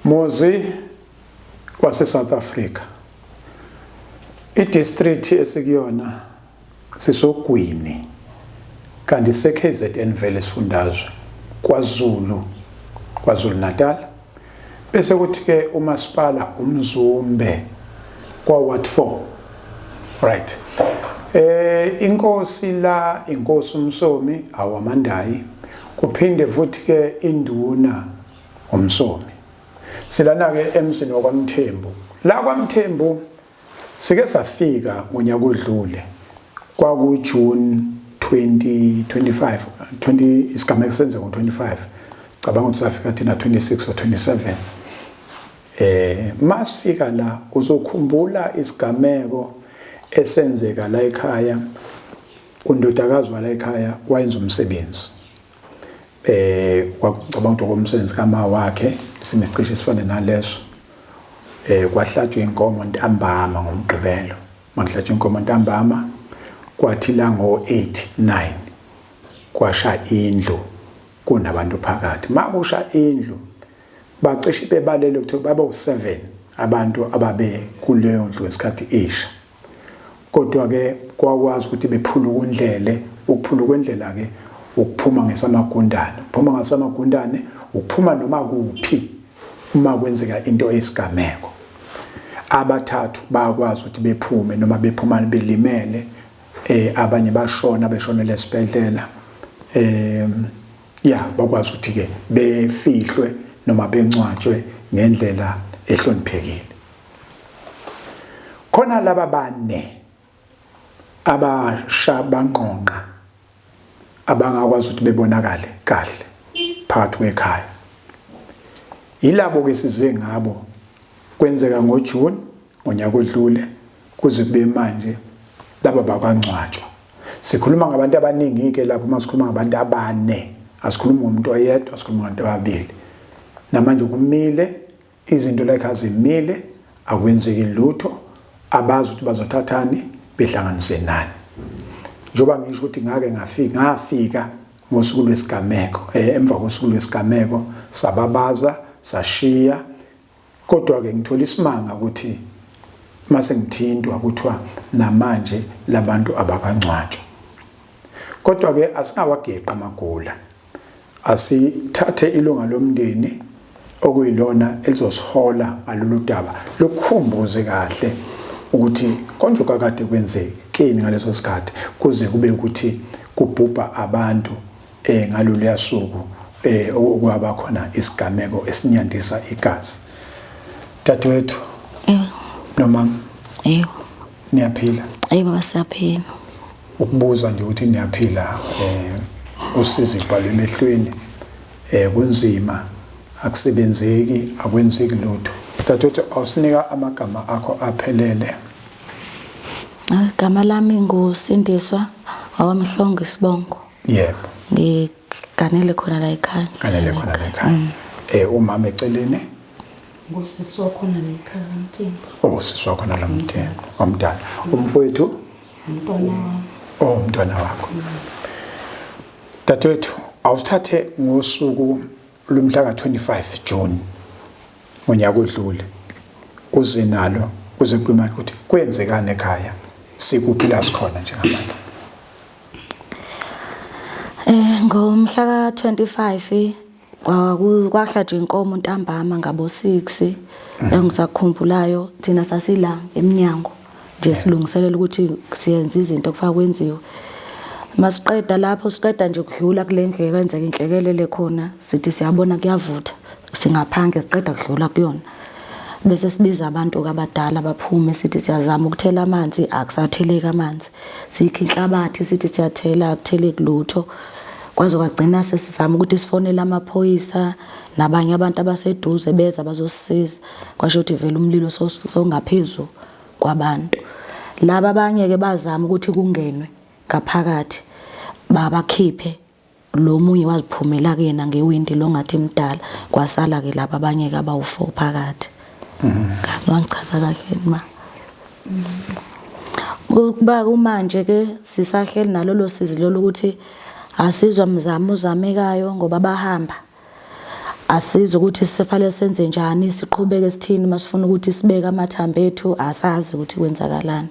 Muzi wase South Africa. I-district esikuyona sisogwini kanti se-KZN vele isifundazwe KwaZulu, KwaZulu Natal. Bese kuthi ke umasipala uMzumbe kwa Ward 4. Right. Inkosi la inkosi uMsomi awamandayi kuphinde futhi ke induna uMsomi. Silana ke emzini wakwaMthembu. La kwaMthembu sike safika ngonyaka odlule kwaku June 2025 20 isigameko senze ngo-25 cabanga ukuthi safika thina 26 or 27. Masifika la uzokhumbula isigameko esenzeka la ekhaya. Undodakazi wala ekhaya wayenza umsebenzi, kwakucabanga ukuthi okomsebenzi kama wakhe, isimo esicishe sifane naleso. Kwahlatshwa inkomo ntambama ngomgqibelo. Makuhlatshwa inkomo ntambama kwathi la ngo 8 9 kwasha indlu kunabantu phakathi. Makusha indlu bacishe bebalele ukuthi babe u7 abantu ababe kuleyo ndlu ngesikhathi isha. Kodwa ke kwakwazi ukuthi bephulukundlele. Ukuphulukwendlela ke ukuphuma ngesamagundane, ukuphuma ngasamagundane ukuphuma noma kuphi uma kwenzeka into esigameko. Abathathu bayakwazi ukuthi bephume noma bephuma belimele, abanye bashona beshonele esibhedlela. Ya, bakwazi ukuthi ke befihlwe noma bencwatshwe ngendlela ehloniphekile. Khona laba bane abasha banqonqa abangakwazi ukuthi bebonakale kahle phakathi kwekhaya. Yilabo ke size ngabo, kwenzeka ngoJune ngonyaka odlule kuze kube manje laba bakangcwatshwa. Sikhuluma ngabantu abaningi ke lapho. Uma sikhuluma ngabantu abane, asikhulumi ngomuntu oyedwa, sikhuluma ngabantu ababili. Namanje kumile izinto like azimile, akwenzeki lutho, abazi ukuthi bazothathani behlanganise nani. Njengoba ngisho ukuthi ngake ngafika ngosuku lwesigameko, emva kosuku lwesigameko sababaza sashiya, kodwa ke ngithola isimanga ukuthi mase ngithintwa kuthiwa namanje labantu abakangcwatshwa. Kodwa ke asingawageqa amagula, asithathe ilunga lomndeni okuyilona elizosihola ngalolu daba, lukhumbuze kahle ukuthi konje kakade kwenzekeni ngaleso sikhathi kuze kube ukuthi kubhubha abantu ngalolu suku okwaba khona isigameko esinyandisa igazi. Dadewethu. Ewe. Noma Ewe. Niyaphila? Ayi baba, siyaphila. Ukubuza nje ukuthi niyaphila, usizi ibhalwe emehlweni, kunzima, akusebenzeki, akwenzeki lutho. Dadewethu, awusinika amagama akho aphelele. Igama lami nguSindiswa wakwaMhlongo isibongo. Yebo. Ngiganele khona la ekhaya. Ganele khona la ekhaya. Umama eceleni? Ngusisi wakhona la ekhaya kaMthembu. Oh, sisi wakhona la Mthembu. Omdala. Umfowethu? Umntwana wami. Oh, umntwana wakho. Dadewethu, awusithathe ngosuku lomhla ka-25 June ngonyaka odlule uze nalo kuze kube manje ukuthi kwenzekani ekhaya, sikuphi la sikhona njengamanje. Ngomhla ka-25 kwahlatshwa inkomo ntambama ngabo 6 engisakukhumbulayo. Thina sasila eminyango nje silungiselela ukuthi siyenza izinto kufaka kwenziwe. Masiqeda lapho, siqeda nje kudlula kule ndlu ekwenzeka inhlekelele khona, sithi siyabona kuyavutha singaphandle, siqeda kudlula kuyona bese sibiza abantu abadala baphume. Sithi siyazama ukuthela amanzi, akusatheleki amanzi. Sikho inhlabathi, sithi siyathela, akutheleki lutho. Kwaze kwagcina sesizama ukuthi sifonele amaphoyisa nabanye abantu abaseduze beza bazosisiza. Kwasho ukuthi vele umlilo songaphezu kwabantu laba. Abanye-ke bazama ukuthi kungenwe ngaphakathi babakhiphe. Lo munye waziphumela kuyena ngewindi, lo ngathi mdala. Kwasala-ke laba abanye-ke abawu-4 phakathi. Ngazi wangichaza kahle ma. Kuba kumanje ke sisahleli nalolo sizi lolu ukuthi asizwa mzamo uzamekayo ngoba bahamba. Asizi ukuthi sifanele senze njani, siqhubeke sithini masifuna ukuthi sibeke amathambo ethu, asazi ukuthi kwenzakalani.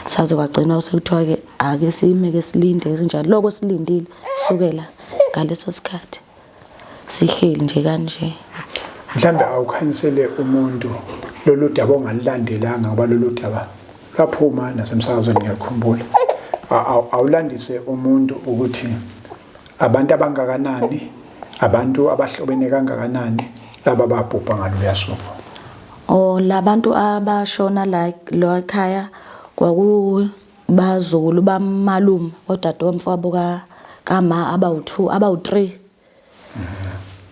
Saze kwagcina sekuthiwa ke ake sime ke silinde sinjalo. Lokho silindile kusukela ngaleso sikhathi. Sihleli nje kanje. Mhlambe awukhanyisele umuntu lolu daba ongalulandelanga ngoba lolu daba lwaphuma nasemsakazweni ngiyakhumbula. Awulandise umuntu ukuthi abantu abangakanani, abantu abahlobene kangakanani laba babhubha ngaloluya suku. Oh labantu abashona la lo ekhaya kwaku bazukulu bamalume odade womfowabo ka kama abawu2 abawu3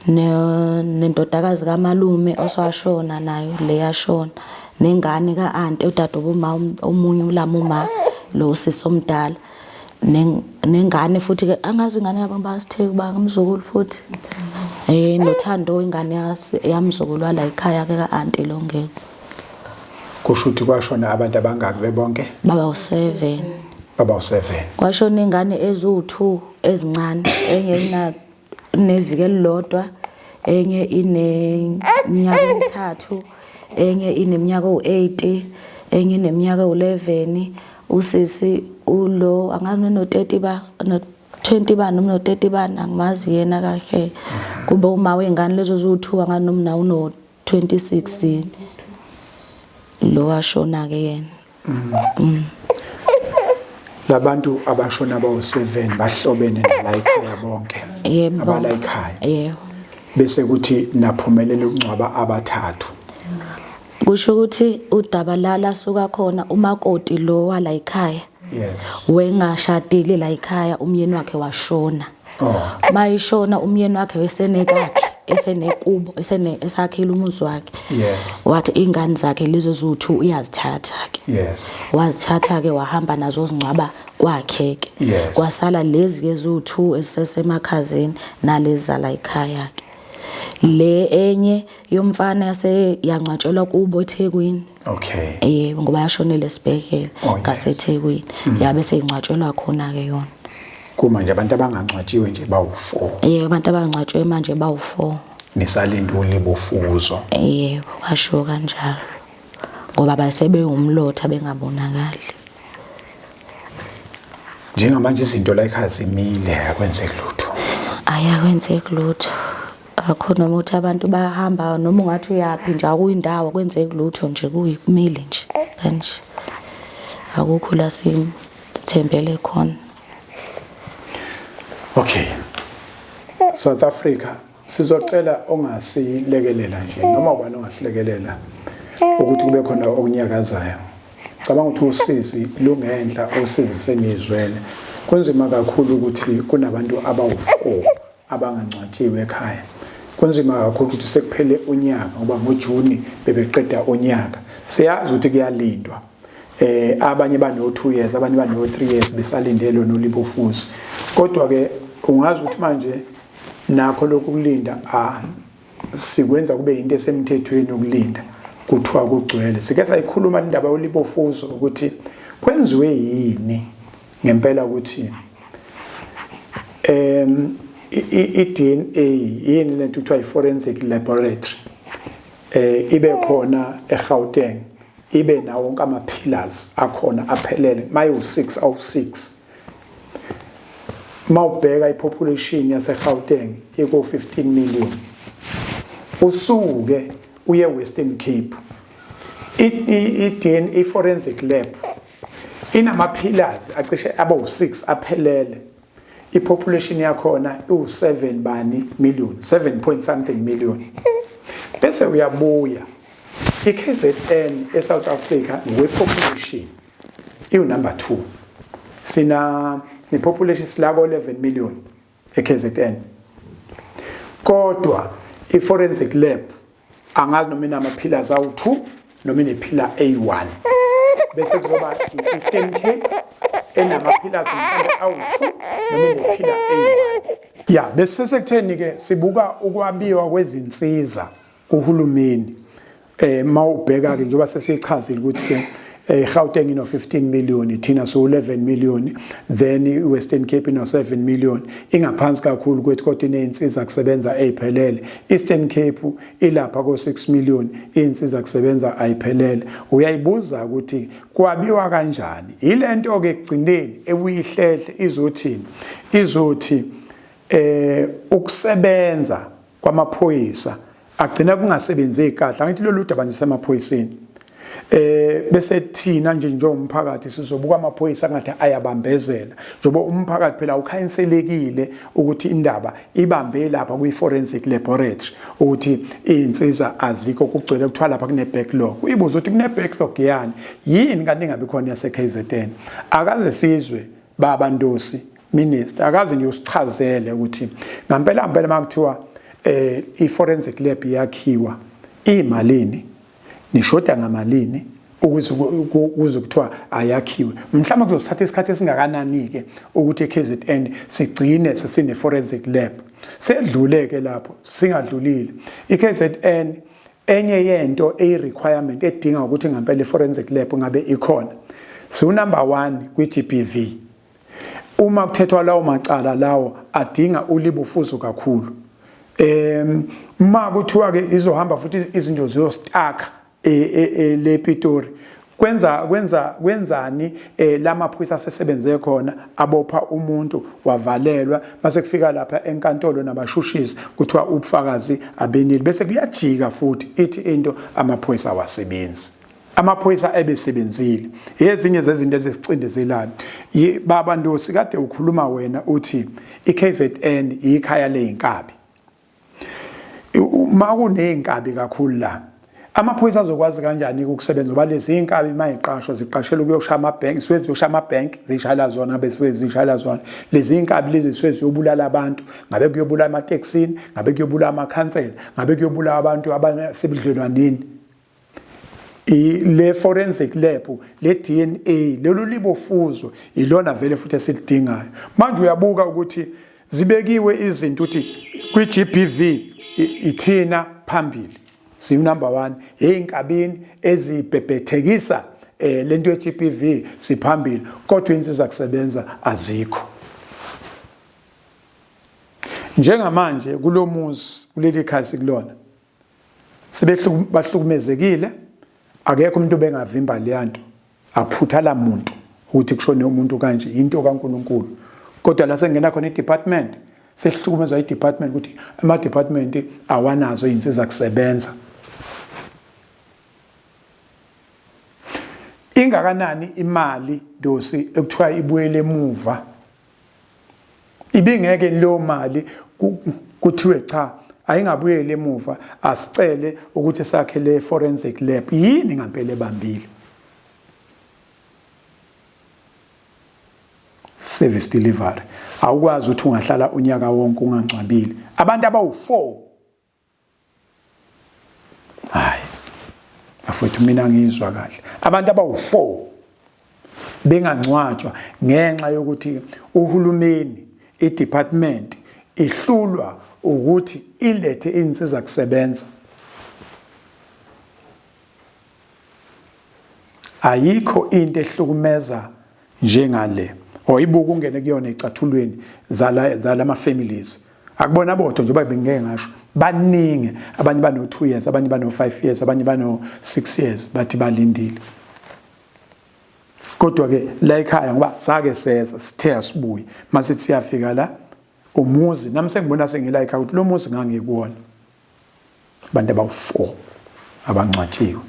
nendodakazi kamalume oswashona nayo le yashona nengane ka-anti udade woma omunye ulama uma lo sisi omdala nengane futhi ke angazi ingane yabo basithe kuba ngumzukulu futhi eh nothando ingane yamzukulu wala ekhaya ke ka-anti lo ngeke. Kusho ukuthi kwashona abantu abangaki bebonke? Baba u7. Baba u7. Kwashona ingane eziwu2 ezincane, enye ina neviki elilodwa, enye ineminyaka emithathu, enye ineminyaka ewu8, enye ineminyaka ewu11. Usisi ulo angazi no 30 ba no 20 ba noma no 30 ba angimazi yena kahle. Kube uma wengane lezo ziwu2 angazi noma uno 2016 lo washona ke yena. Labantu abashona bawu7 bahlobene nala ekhaya bonke. Yebo. Abala ekhaya. Yebo. Bese kuthi naphumelela ukungcwaba abathathu. Kusho ukuthi udaba la lasuka khona umakoti lo wala ekhaya. Yes. Wengashadile la ekhaya umyeni wakhe washona. Oh. Mayishona umyeni wakhe wesenekakhe esenekubo esene esakhile umuzi wakhe. Yes. Wathi ingane zakhe lezo ziwu2 uyazithatha ke. Yes. Wazithatha ke wahamba nazo zingcwaba kwakhe ke. Yes. Kwasala lezi ke ziwu2 esesemakhazeni nalezi zala ekhaya ke. Le enye yomfana yase yangcwatshelwa kubo eThekwini. Okay. Yebo ngoba yashonela esibhedlela Oh, yes. ngaseThekwini. Yabe seyingcwatshelwa khona ke yona. Kuma nje abantu abangangcwatshiwe nje bawu4. Yebo abantu abangcwatshwe manje bawu4. Nisalinda ulibofuzo. Yebo washo kanjalo. Ngoba basebewumlotha bengabonakali. Njengamanje izinto la ekhaya zimile akwenzeki lutho. Ayakwenzeki lutho. Akho noma uthi abantu bahamba noma ungathi uyaphi nje akuyindawo akwenzeki lutho nje kuyikumile nje kanje. Akukho la sithembele khona. Okay. South Africa sizocela ongasilekelela nje noma ubani ongasilekelela ukuthi kube khona okunyakazayo. Cabanga ukuthi usizi lungenhla usizi senizwele. Kunzima kakhulu ukuthi kunabantu abawu4 abangangcwatshiwe ekhaya. Kunzima kakhulu ukuthi sekuphele unyaka ngoba ngoJuni bebeqeda unyaka. Siyazi ukuthi kuyalindwa. Abanye bano 2 years abanye bano 3 years besalinde lona ulibofuzo. Kodwa ke ungazi ukuthi manje nakho lokhu kulinda sikwenza kube into esemthethweni ukulinda kuthiwa kugcwele. Sike sayikhuluma indaba yolibofuzo ukuthi kwenziwe yini ngempela ukuthi i-DNA yini lento kuthiwa i-forensic laboratory ibe khona eGauteng ibe nawo wonke ama pillars akhona aphelele mayu 6 awu 6. Mawubheka ipopulation yaseGauteng iko 15 million. Usuke uye Western Cape i-DNA forensic lab inama pillars acishe abo 6 aphelele. I-population yakhona iwu-7 bani million, 7 point something million. Bese uyabuya i-KZN eSouth Africa ngokwe-population iwu-number 2. Sina ne-population silako 11 million e-KZN. Kodwa i-forensic lab angazi noma inama pillars awu-2 noma ine-pillar A1. Bese kuzoba i-Eastern Cape enama pillars mhlawumbe awu-2 noma ine-pillar A1. Ya, bese sekutheni ke sibuka ukwabiwa kwezinsiza kuhulumeni. Mawubheka ke njengoba sesichazile ukuthi ke iGauteng ino 15 million, thina so 11 million, then iWestern Cape ino 7 million, ingaphansi kakhulu kwethu kodwa ineyinsiza kusebenza eziphelele. Eastern Cape ilapha ko 6 million, insiza kusebenza ayiphelele. Uyayibuza ukuthi kwabiwa kanjani ilento ke ekugcineni ebuyihlehle izothini? Izothi ukusebenza kwamaphoyisa agcina kungasebenzi kahle. Angithi lolu daba nje semaphoyiseni, bese thina nje njengomphakathi sizobuka amaphoyisa ngathi ayabambezela, njengoba umphakathi phela ukhanselekile ukuthi indaba ibambe lapha kwi-forensic laboratory, ukuthi iy'nsiza azikho, kugcwele, kuthiwa lapha kune-backlog. Uyibuza ukuthi kune-backlog yani? Yini kanti ingabi khona yase-KZN? Akaze sizwe, baba Ndosi, minister, akaze nje usichazele ukuthi ngampela ngempela uma kuthiwa i-forensic lab iyakhiwa, imalini, nishoda ngamalini ukuze kuze kuthiwa ayakhiwe? Mhlawumbe kuzosithatha isikhathi esingakanani-ke ukuthi e-KZN sigcine sesine-forensic lab? Sedlule-ke lapho, singadlulile i-KZN. Enye yento eyi-requirement edinga ukuthi ngampela i-forensic lab ngabe ikhona, siwu-number 1 kwi-GBV. Uma kuthethwa lawo macala lawo adinga ulibofuzo kakhulu, ma kuthiwa ke izohamba futhi izinto ziyostaka le Pitori, kwenza kwenza kwenzani? Lamaphoyisa asesebenze khona abopha umuntu wavalelwa, mase kufika lapha enkantolo nabashushisi kuthiwa ubufakazi abeneli, bese kuyajika futhi ithi into amaphoyisa awasebenzi, amaphoyisa ebesebenzile. Ezinye zezinto ezisicindezelayo, baba Ndosi, kade ukhuluma wena uthi iKZN ikhaya leyinkabi. Uma kuneyinkabi kakhulu la, amaphoyisa azokwazi kanjani ukusebenza, ngoba lezi inkabi mayiqashwa ziqashelwa ukuyoshaya amabhenki, zisuke ziyoshaya amabhenki, zishayela zona, bese zishayela zona lezi inkabi lezi zisuke ziyobulala abantu, ngabe kuyobulala amatekisini, ngabe kuyobulala amakhansela, ngabe kuyobulala abantu abasebudlelwaneni. Le forensic lab, le DNA, lolu libofuzo ilona vele futhi esilidingayo manje. Uyabuka ukuthi zibekiwe izinto ukuthi kwi-GBV ithina phambili, siyu number 1 eyinkabini ezibhebhethekisa lento ye-GBV, siphambili, kodwa insiza kusebenza azikho. Njengamanje kulomuzi, kuleli khaya sikulona, bahlukumezekile, akekho umuntu obengavimba leyanto, aphuthala muntu ukuthi kushone umuntu kanje, into kaNkuluNkulu. Kodwa la sengena khona i-department, sehlukumezwa i-department ukuthi ama-department awanazo izinsiza kusebenza. Ingakanani imali, Ndosi, ekuthiwa ibuyele emuva? Ibingeke leyo mali kuthiwe cha, ayingabuyeli emuva, asicele ukuthi sakhe le forensic lab? Yini ngampela ebambile service delivery? Awukwazi ukuthi ungahlala unyaka wonke ungangcwabile abantu abawu4. Hayi bafowethu, mina ngizwa kahle, abantu abawu4 bengangcwatshwa ngenxa yokuthi uhulumeni, i-department ihlulwa ukuthi ilethe insiza kusebenza. Ayikho into ehlukumeza njengale oyibuka ungene kuyona ecathulweni zala zalama families. Akubona bodwa njengoba bengeke ngasho, baningi. Abanye bano 2 years, abanye bano 5 years, abanye bano 6 years, bathi balindile. Kodwa ke la ekhaya, ngoba sake seza, sithe asibuye, mase siyafika la, umuzi nami sengibona sengila ekhaya ukuthi lo muzi ngangikuwona, abantu abawu4 abangcwatshiwe.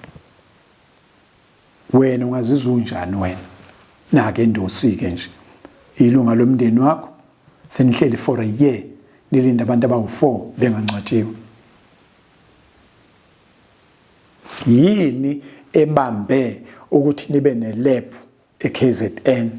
Wena ungazizwa unjani wena nake, Ndosi-ke nje, ilunga lomndeni wakho senihleli for a year nilinde abantu abawu-4 bengangcwatshiwe? Yini ebambe ukuthi nibe ne-lab e-KZN?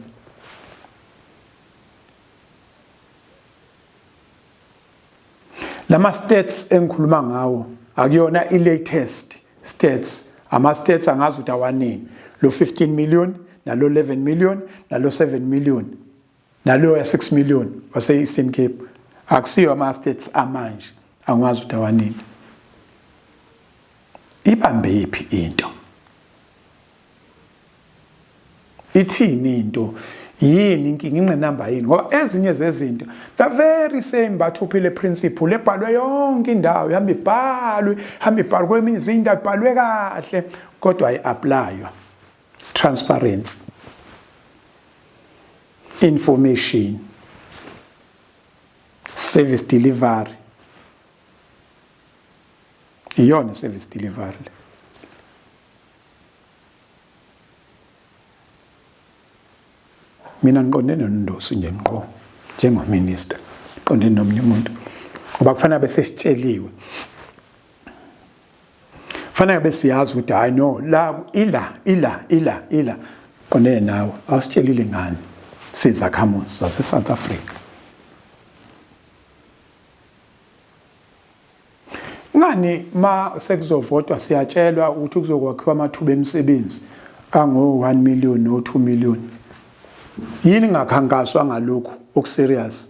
Lama stats engikhuluma ngawo akuyona i-latest stats, ama stats angazi ukuthi awanini, lo 15 million nalo 11 million nalo 7 million nalo ya 6 million wase Eastern Cape, akusiyo ama stats amanje, angazi ukuthi awanini. Ibambe iphi into? Ithini into? Yini inkinga ingqinamba yini? Ngoba ezinye zezinto the very same bathuphile principle ebhalwe yonke indawo, ihamba ibhalwe, ihamba ibhalwe kweminye izinto ibhalwe kahle kodwa ayi-applywa. Transparency. Information. Service delivery. Iyona service delivery le. Mina ngiqonde noNdosi nje ngqo njengominister, ngiqonde nomunye umuntu ngoba kufanele bese sitsheliwe, kufanele bese siyazi ukuthi hayi no la ila ila ila ila qondene nawe awusitshelile ngani sizakhamuzi zase South Africa. Ngani ma sekuzovotwa siyatshelwa ukuthi kuzokwakhiwa amathuba emisebenzi ango-1 million no-2 million. Yini ngakhankaswa ngalokhu okuserious?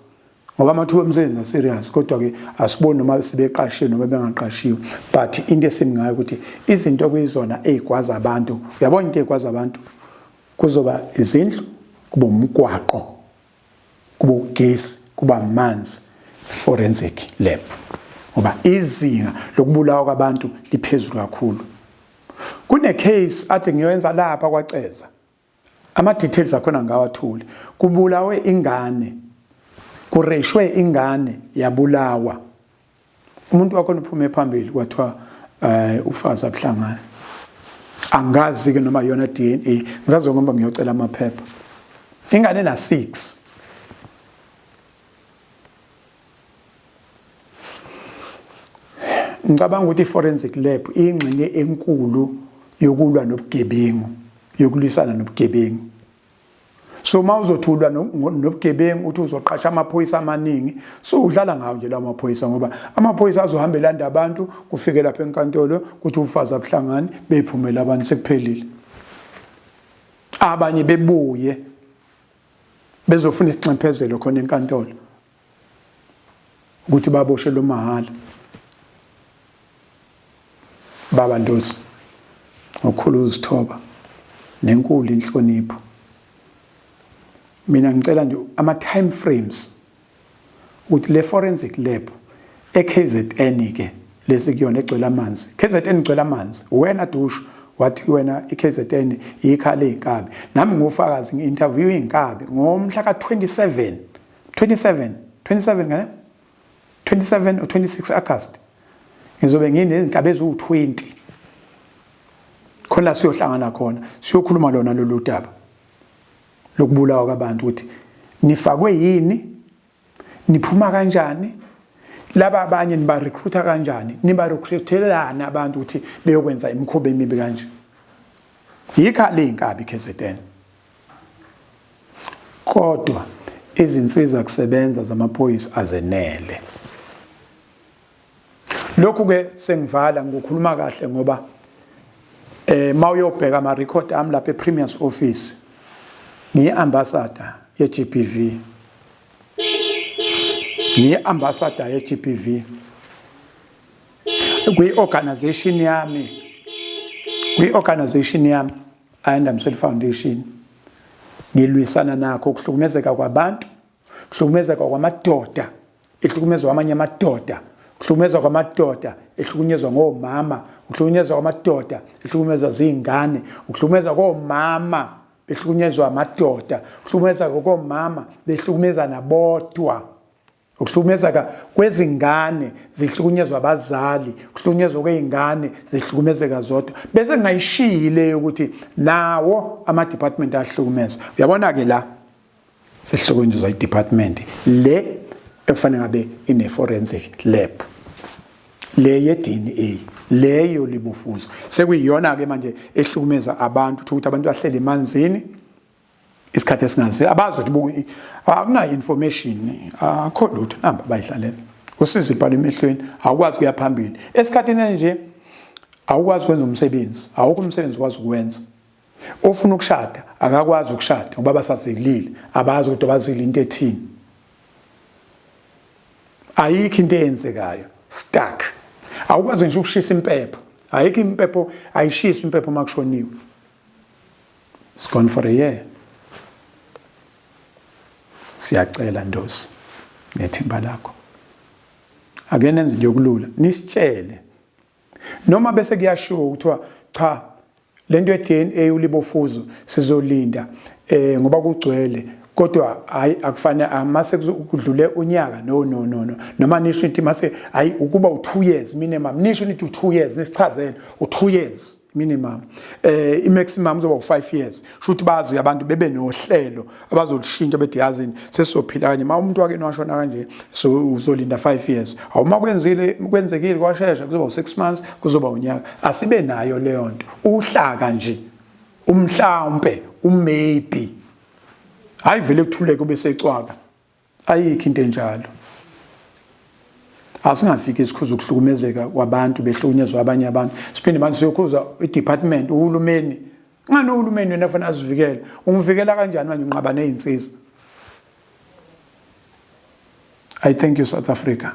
Ngoba amathuba emisebenzi aserious kodwa ke asiboni noma sibeqashiwe noma bengaqashiwe. But into esimi ngayo ukuthi izinto okuyizona ezigwaza abantu, uyabona into egwaza abantu kuzoba izindlu, kuba umgwaqo, kuba ugesi, kuba amanzi, forensic lab, ngoba izinga lokubulawa kwabantu liphezulu kakhulu. Kune case ade ngiyoyenza lapha kwaCeza, ama details akhona ngawathuli. Kubulawe ingane, kureshwe ingane yabulawa, umuntu wakhona uphume phambili kwathiwa ufazi abuhlangana. Angazi ke noma yona DNA, ngisazohamba ngiyocela amaphepha. Ingane na 6. Ngicabanga ukuthi i-forensic lab iyingxenye enkulu yokulwa nobugebengu, yokulwisana nobugebengu. So uma uzothulwa nobugebengu uthi uzoqasha amaphoyisa amaningi, so udlala ngawo nje lawo maphoyisa, ngoba amaphoyisa azohamba elanda abantu kufike lapha enkantolo kuthi ubufazi abuhlangani, bephumela abantu sekuphelile. Abanye bebuye bezofuna isinxephezelo khona enkantolo ukuthi baboshe lo mahhala. Baba Ndosi, ngokukhulu uzithoba nenkulu inhlonipho, mina ngicela nje ama time frames ukuthi le forensic lab eKZN ke lesi kuyona egcwele amanzi. KZN igcwele amanzi, wena dushu wathi wena iKZN ikhala izinkabi, nami ngufakazi ngi-interview izinkabi ngomhla ka-27 27 27 ngane 27 or 26 August ngizobe nginezinkabi eziwu-20 khona siyohlangana khona siyokhuluma lona lolu daba lokubulawa kwabantu, ukuthi nifakwe yini, niphuma kanjani, laba abanye niba recruiter kanjani, niba recruitelana abantu ukuthi beyokwenza imikhuba emibi kanje. Yikha le inkabi KZN. Kodwa izinsiza kusebenza zamaphoyisa azenele. Lokhu ke sengivala ngikukhuluma kahle ngoba mawuyobheka ama record ami lapha ePremier's office, ngiyi-ambassador ye-GBV, ngiyi-ambassador ye-GBV kwi-organization yami, kwi-organization yami Ayanda Msweli Foundation. Ngilwisana nakho ukuhlukumezeka kwabantu, kuhlukumezeka kwamadoda ehlukumezwa amanye amadoda, kuhlukumezwa kwamadoda ehlukunyezwa ngomama, ukuhlukunyezwa kwamadoda ehlukumezwa zingane, ukuhlukumezwa komama behlukunyezwa amadoda, ukuhlukumezwa komama behlukumezana bodwa, ukuhlukumezeka kwezingane zihlukunyezwa abazali, ukuhlukunyezwa kwezingane zihlukumezeka zodwa. Bese ngayishiyi leyo ukuthi nawo ama department ahlukumeza. Uyabona ke la sehlukunyezwa i-department le ekufanele ngabe ine forensic lab, le ye DNA, leyo libufuzo sekuyiyona ke manje ehlukumeza abantu, ukuthi abantu bahlele emanzini isikhathi esingazi, abazi ukuthi akunayo information, akho lutho, namba bayihlalela usiza ibhala emehlweni, awukwazi kuya phambili esikhathini nje, awukwazi ukwenza umsebenzi, awukho umsebenzi okwazi ukuwenza. Ofuna ukushada akakwazi ukushada ngoba basazilile, abazi ukuthi bazile into ethini, ayikho into eyenzekayo, stuck. Awukwazi nje ukushisa impepho, ayikho impepho, ayishiswa impepho makushoniwe. It's gone for a year. Siyacela Ndosi nethimba lakho. Ake nenze nje okulula, nisitshele. Noma bese kuyashiwo kuthiwa cha lento ye-DNA ulibofuzo sizolinda eh ngoba kugcwele kodwa hayi akufanele ah, mase kudlule unyaka no no no no noma nisho into mase hayi ukuba u2 years minimum nisho nithi u2 years nisichazele u2 years minimum eh i maximum kuzoba u5 years shuthi bazi abantu bebe nohlelo abazolushintsha bethi yazini sesizophila kanje uma umuntu wake washona kanje so uzolinda 5 years awuma kwenzile kwenzekile kwashesha kuzoba u6 months kuzoba unyaka asibe nayo leyo nto uhlaka nje umhlawumpe umaybe hayi vele kuthuleke ube secwaka Ayikho into enjalo. Asingafiki sikhuza ukuhlukumezeka kwabantu behlukunyezwa abanye abantu. Siphinde manje siyokhuza i-department, uhulumeni. Ngani uhulumeni wena fanele azivikele? Ungivikela kanjani manje unqaba nezinsizwa? I thank you South Africa.